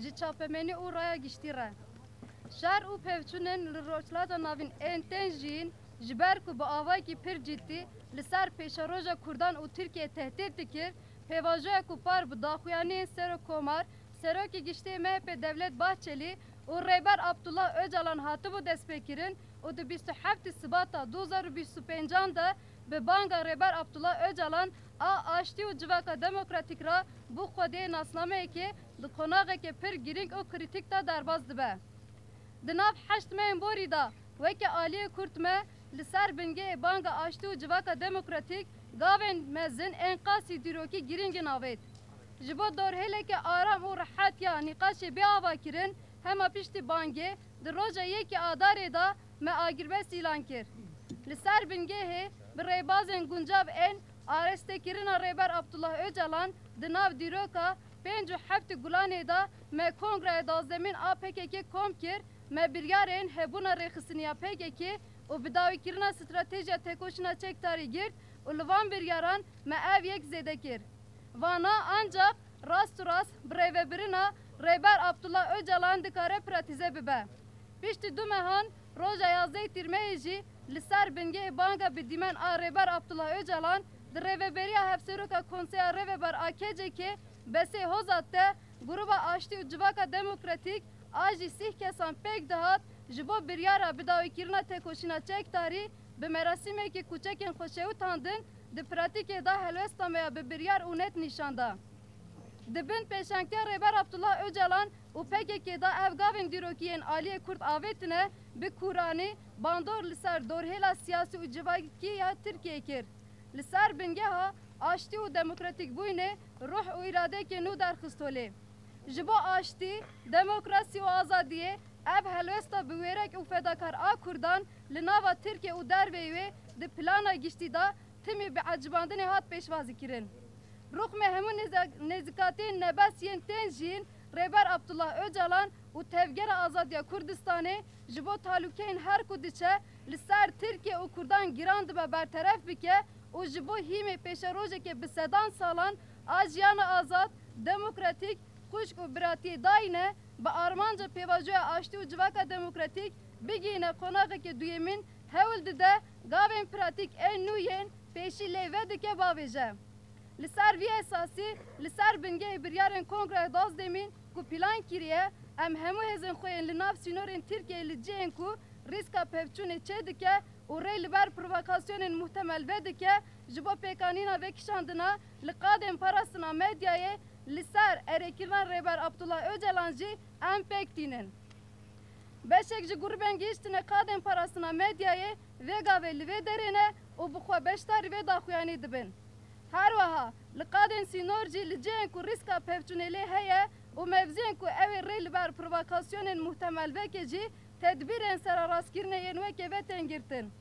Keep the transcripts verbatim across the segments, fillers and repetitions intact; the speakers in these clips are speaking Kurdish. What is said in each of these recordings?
Ji çapemenî û raya giştî re. Şer û pevçûnên li Rojhilata Navîn ên tên jiyîn, ji ber ku bi avayekî pir cîdî li ser pêşeroja Kurdan û Tirkiyê tehdît dikir, pêvajoya ku par bi daxuyaniyên Serokkomar, Serokê Giştî M H P Devlet Bahçelî û Rêber Abdullah Ocalan hatibû destpêkirin û di bîst û heftê Sibata du hazar û bîst û pêncan de bi banga Rêber Abdullah Ocalan a aştî û civaka demokratîk re bû xwediyê nasnameyekê di qonaxeke pir girîng û krîtîk de derbas dibe. Di nav heşt mehên borî de weke aliyê Kurd me li ser bingehê banga aştî û civaka demokratîk gavên mezin ên qasî dîrokî girîngin avêt. Ji bo dorhêleke aram û rehet ya nîqaşê bê avakirin, hema piştî bangê di roja yekê Adarê de me agirbest îlan kir. Li ser bingehê bi rêbazên guncav ên arestekirina Rêber Abdullah Ocalan di nav dîroka pênc û heftê Gulanê de me Kongreya Duwazdemîn a P K K kom kir, me biryarên hebûna rêxistiniya P K K û bidawîkirina stratejiya têkoşîna çekdarî girt û li van biryaran me ev yek zêde kir. Vana ancak rast û rast bi rêvebirina Rêber Abdullah Ocalan dikare pratîze bibe. Piştî du mehan, roja yazdehê Tîrmehê jî li ser bingehê banga bi dîmen a Rêber Abdullah Ocalan di rêveberiya Hevseroka Konseya Rêveber a K C K Besê Hozat de Gruba Aştî û Civaka Demokratîk a jî sîh kesan pêk dihat, ji bo biryara bidawîkirina têkoşîna çekdarî bi merasîmekî kuçekên xwe şewitandin, di pratîkê de helwesta me ya bi biryar û net nîşan da. Di bin pêşengtiya Rêber Abdullah Ocalan û P K K de ev gavên dîrokî yên aliyê Kurd avêtine, bi kûranî bandor li ser dorhêla siyasî û civakî ya Tirkiyeyê kir. Li ser bingeha aştî û demokratîkbûyînê ruh û îradeyekê nû derxist holê. Ji bo aştî, demokrasî û azadiyê ev helwesta bi wêrek û fedakar a Kurdan li nava Tirkiye û derveyî wê di plana giştî de timî bi ecibandinê hat pêşwazîkirin. Ruxmê hemû nêze-, nêzîkatiyên nebes yên tên jiyîn Rêber Abdullah Ocalan û Tevgera Azadiya Kurdistanê ji bo talûkeyên her ku diçe li ser Tirkiye û Kurdan giran dibe berteref bike û ji bo hîmê pêşerojeke bi sedan salan a jiyana azad, demokratîk, xwişk û biratiyê dayîne, bi armanca pêvajoya aştî û civaka demokratîk bigihîne qonaxeke duyemîn, hewl dide gavên pratîk ên nû yên pêşî lê vedike bavêje. Li ser vî esasî, li ser bingehê biryarên Kongreya Duwazdemîn ku plan kiriye, em hemû hêzên xwe yên li nav sînorên Tirkiyeyê li cihên ku rîska pevçûnê çêdike û rê li ber provokasyonên muhtemel vedike, ji bo pêkanîna vekişandina li qadên parastina medyayê li ser erêkirina Rêber Abdullah Ocalan jî em pêk tînin. Beşek ji grûbên gihîştine qadên parastina medyayê vê gavê li vê derê ne û bi xwe beşdarî vê daxuyanî dibin. Her wiha li qadên sînor jî li cihên ku rîska pevçûnê lê heye û mevziyên ku ew ê rê li ber provokasyonên muhtemel veke jî tedbîrên serarastkirinê yên wekê ve tên girtin.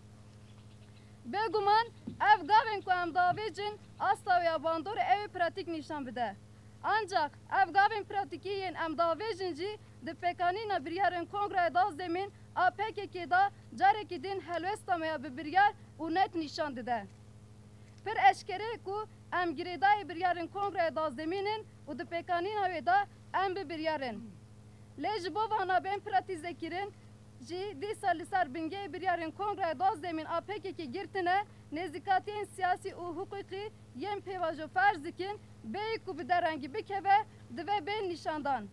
Bêguman ev gavên ku em davêjin, asta wê ya bandorê ew ê pratîk nîşan bide. Ancak ev gavên pratîkî yên em davêjin jî di pêkanîna biryarên Kongreya Duwazdemîn a P K K de carekî din helwesta me ya bi biryar û net nîşan dide. Pir eşkere ku em girêdayî biryarên Kongreya Duwazdemîn in û di pêkanîna wê de em bi biryar in. Lê ji bo vana bên pratîzekirin, jî dîsa li ser bingehê biryarên Kongreya Duwazdemîn a P K K girtine, nêzîkatiyên siyasî û hiqûqî yên pêvajo ferz dikin, bêyî ku bi derengî bikeve, divê bên nîşandan.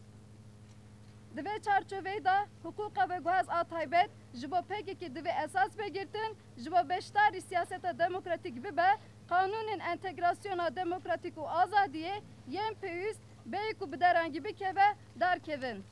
Di vê çarçoveyê de hiqûqa veguhez a taybet ji bo P K K divê esas be girtin, ji bo beşdarî siyaseta demokratîk bibe, qanûnên entegrasyona demokratîk û azadiyê yên pêwîst bêyî ku bi derengî bikeve, derkevin.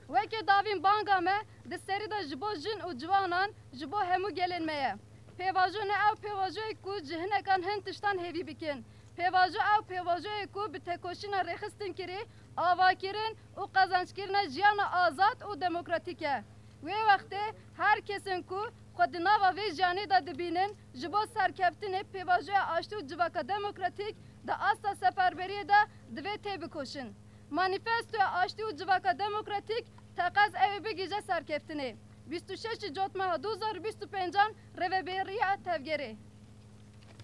Weke davîn banga me di serî de ji bo jin û ciwanan, ji bo hemû gelên me ye. Pêvajo ne ew pêvajoyê ku ji hinekan hin tiştan hêvî bikin. Pêvajo ew pêvajoyê ku bi têkoşîna rêxistinkirî, avakirin û qezenckirina jiyana azad û demokratîk e. Wê wextê her kesên ku xwe di nava vê jiyanê de dibînin, ji bo serkeftinê pêvajoya aştî û civaka demokratîk di asta seferberiyê de divê têbikoşin. Manîfestoya Aştî û Civaka Demokratîk teqez ew ê bigihîje serkeftinê. Bîst û şeşê Cotmeha du hazar û bîst û pêncan, Rêveberiya Tevgerê.